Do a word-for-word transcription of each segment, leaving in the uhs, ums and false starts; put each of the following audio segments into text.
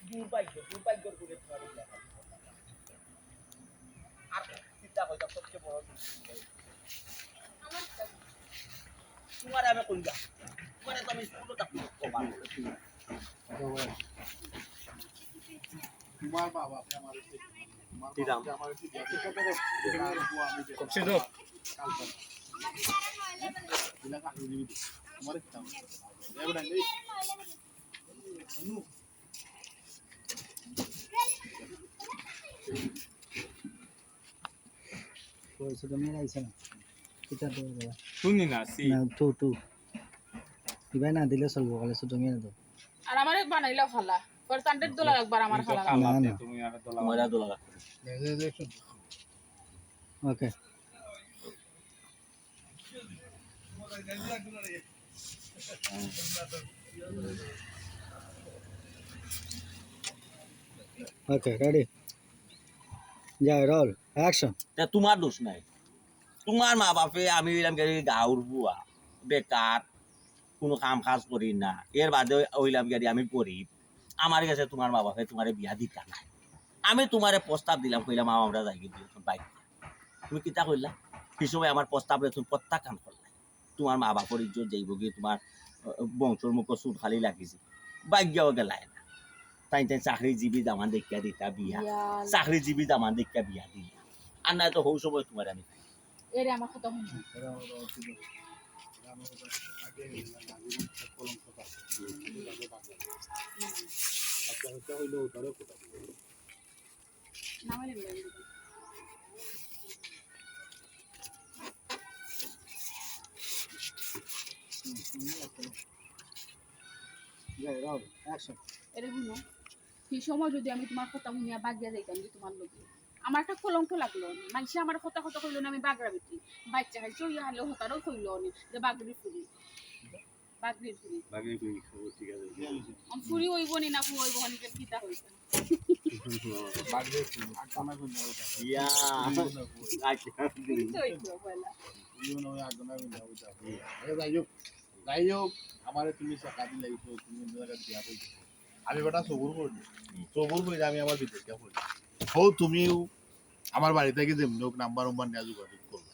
দুর্ভাগ্য, দুর্ভাগ্যর গুণে তোমার এই লেখা। আর চিন্তা করি, সবচেয়ে বড় দুর্ভাগ্য। তোমার আমি কই যা? তোমার তো আমি স্কুলে থাকতে তোমার বাবা, আমার ওই ছোট মেয়ে আইছে না? কিতা দেওয়া যাবে? শুনি না, সি। না, টু, টু। ইবায় না দিলে চলবো, খালি ছোট মেয়ে তো। আর আমারে বানাইলা খালা। পরে তান্ডের দোলা একবার আমার খালা। না, না। তুমি আর দোলা। তোমার আর দোলা লাগবে। ওকে। ওকে, রেডি। যা, রোল, অ্যাকশন। তে তোমার দোষ নাই। তোমার মা বাপে, আমি অইলাম গিয়া গাঁওর বুয়া, বেকার, কুনু কাম কাজ করি না। এর বাদে অইলাম গিয়া আমি গরিব। আমার গেছে তোমার মা বাপে তোমারে বিয়া দিতা নায়। আমি তোমারে প্রস্তাব দিলাম, কইলাম, "আও, আমরা যাইগি দুইজন বাইক।" তুমি কিতা কইলা? হি সময় আমার প্রস্তাবরে তুমি প্রত্যাখ্যান করলায়। তোমার মা বাপর ইজ্জত যাইবোগি, তোমার, আহ, বংশর মুখো চুন কালি লাগিছে। ভাগ্যও গেলায় না। তাইন তাইন চাকরিজীবী দামান দেখিয়া দিতা বিয়া। ইয়া আল্লাহ। চাকরিজীবী দামান দেখিয়া বিয়া দিলা। আর নায় তো হউ সময় তোমারে আমি পাই। এরে আমার কথা হুনো। এরে হুনো, হি সময় যুদি আমি তোমার কথা হুনিয়া বাগিয়া যাইতাম যে তোমার লগে, আমার একটা কলঙ্ক লাগলো নি। মাইনষে আমার কথা কথা কইলো নি, আমি বাগরা বেটি। বাইচ্চা কাইচ্চা অইয়া হারলে হতারও কইলো নি যে বাগরি ফুরি। বাগরি ফুরি। বাগরি ফুরি, ও, ঠিক আছে। আমি ফুরি অইবো নি না ফুয়া অইবো, খালি কিতা অইবো? বাগরি ফুরি, আটকানা কইনা অইতা। ইয়া। আচ্ছা। ফুরি তো অইতো পয়লা। ফুরি অইবো না, আটকানা কইনা অইতা। আরে যাই হোক, যাই হোক, আমারে তুমি শেখা দিলাইছো, তুমি অন্য জাগাত বিয়া করছো। আমি বেটা সবুর করি, সবুর করি আমি আমার বিদেশ গিয়া পড়ি। ও তুমিও আমার বাড়ি থাকি যেমনি হোক নাম্বার উম্বার নিয়া যোগাযোগ করবে।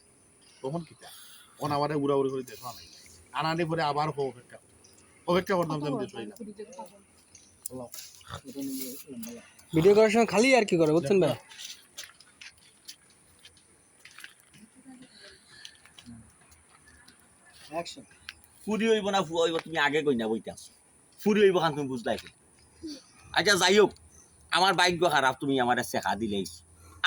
তখন কিতা? তখন আমারে উড়াউড়ি করি দেশো আনাই। আনানি পরে আবার অপেক্ষা করি। অপেক্ষা করতাম যে আমি দেশো আইলাম। ভিডিও করার সময় খালি আর কি করে, বুঝছেন ভাই? অ্যাকশন। ফুরি অইবো না ফুয়া অইবো, তুমি আগে কইনা বইতে আছো। ফুরি অইবো খান তুমি বুঝলায় কি? আচ্ছা, যাই হোক, আমার ভাগ্য খারাপ, তুমি আমারে শেখা দিলাইছো।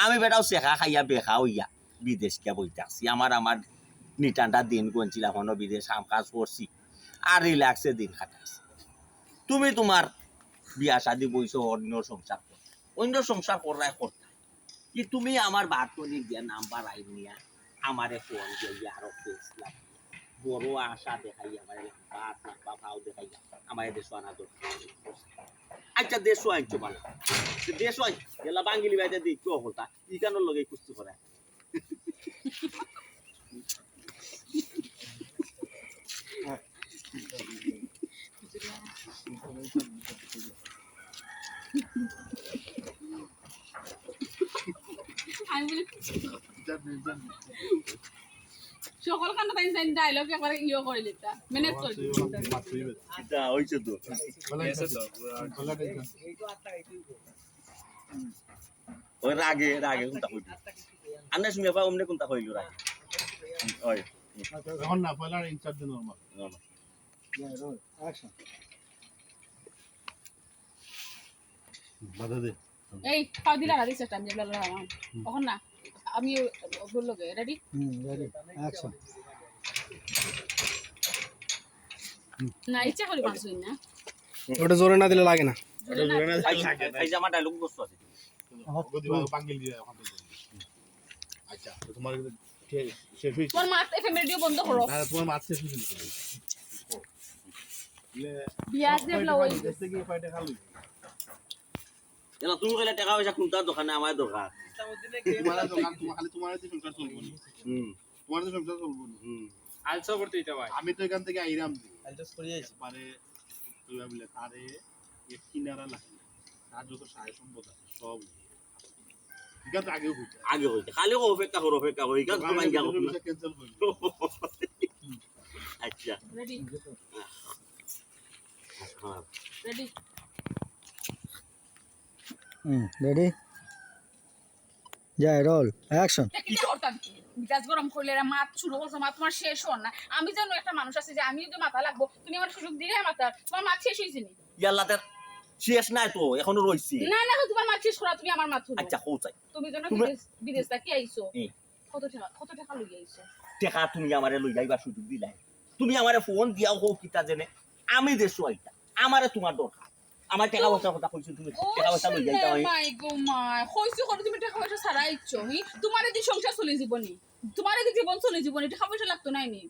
আমি বেটাও শেখা খাইয়া বেখা অইয়া বিদেশ গিয়া বইতে আছি। আমার, আমার নিটান্ডা দিন গুনছিলাম, হনো বিদেশ কাম কাজ করছি, আর রিল্যাক্সে দিন কাটাইছি। তুমি তোমার বিয়া শাদি বইছো, অন্য সংসার করো, অন্য সংসার কররায় করতা। কি তুমি আমার বাড়িত গিয়া নাম্বার আইন নিয়া আমারে ফোন দিয়া ইয়া আরো ফেস লাগাইয়া, বড় আশা দেখাইয়া, আমারে লাম্বা হাত, লাম্বা পাও দেখাইয়া আমারে দেশো আনা দরকার। আচ্ছা, দেশো আনছো বালা। তো দেশো আনছো, গেলা বাঙালি বাইতে দেখি কি অবস্থা, ইখানর লগে কুস্তি করে। আমি বলি, সকল খান তাইন তাইন ডায়লগ একবারে ইয়ে করে লিতা, ম্যানেজ করে লিতা। ইটা অইছে তো। ওই রাগে, রাগে কোনটা কইল? আন্না শুনে পা অমনে কোনটা কইল রাগে? ওই। এখন না, পয়লা ইনসার্ট দিন নরমাল। নরমাল। অ্যাকশন। বাধা দে। এই, পাও দিলা না, দিছে টাইম, যেগুলো লড়া আমার। তখন না, আমি বললো গে, রেডি? হুম, রেডি। অ্যাকশন। না, ইচ্ছা করি পাঁচ মিনিট না। ওটা জোরে না দিলে লাগে না। জোরে না। এই, এই যে আমার ডায়লগ বুঝছো আছে। ওকে দিবা, বাঙ্গিল দিবা, ওখান থেকে। আচ্ছা, তো তোমার কিন্তু কে-, শেষ হয়েছে? তোমার মাত এফএম রেডিও বন্ধ করো। না, তোমার মাত শেষ হয়েছে নাকি? ও। ইয়ে, বিয়াজ দে কয়টা বলা খালি, ওই। দেশ থেকে কয়টা খালি? এলা তুমি কইলে টাকা পয়সা কোনটা দোকানে আমার দরকার? তোমার দোকান, তোমার খালি তোমার তো সংসার চলবো না। হুম। তোমার তো সংসার চলবো না। হুম। আলসা করতে এটা ভাই। আমি তো এখান থেকে আইরাম দি। আলসা করে আইছি। একবারে তুই ভাবলে তারে এক কিনারা লাগে। আর যত সাহায্য সম্পদ আছে সব ইখান তো আগেও হইতো। আগে হইতে খালি অপেক্ষা করো, অপেক্ষা করো, ইখান তো মাইয়া করো না। ক্যান্সেল হইল। আচ্ছা। রেডি? হ্যাঁ। রেডি? হুম, রেডি? যাই, রোল, অ্যাকশন। কিতা করতাম? মিজাজ গরম করলে এরা মাত শুরু করছো, মাত তোমার শেষ হওয়ার না। আমি যেন একটা মানুষ আছি যে আমি যদি মাথা লাগবো, তুমি আমার সুযোগ দিলে মাথা, তোমার মাত শেষ হয়েছে নি? ইয়াল্লাতে শেষ নাই তো, এখনো রইছে। না না, তোমার মাত শেষ করা, তুমি আমার মাত শুনো। আচ্ছা, হো চাই। তুমি যেন তুমি- বিদেশ বিদেশ থাকি আইছো। হুম। কত টাকা, কত টাকা লই আইছো? টেকা তুমি আমারে লই যাইবার সুযোগ দিলাই। তুমি আমারে ফোন দিয়াও কও কিতা যেনে আমি দেশো আইতা, আমারে তোমার দরকার। আমার টেকা পয়সার কথা কইছো তুমি, টেকা পয়সা লই যাইতা হয়। মাই গো মাই, কইছো করে তুমি টাকা পয়সা ছাড়া আইছো, হি? তোমারে দি সংসার চলে জীবনে, তোমারে দি জীবন চলে জীবনে, টাকা পয়সা লাগতো নাই নি?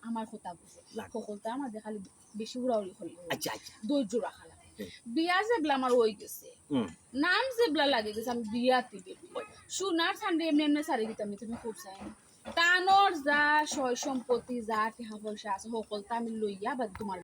আমার কথা বুঝো, লাগতো। হকলতা আমার যে খালি বেশি উড়াউড়ি করি। আচ্ছা, আচ্ছা। ধৈর্য রাখা লাগে। হুম। বিয়া যেবলা আমার হই গেছে, হুম। নাম যেবলা লাগে গেছে, আমি বিয়া দিবে। সোনার সান্ডে এমনি এমনি সারি দিতাম নি, তুমি খুব চাই। তানর যা সয় সম্পত্তি, যা টাকা পয়সা আছে, হকলতা আমি লইয়া বা তোমার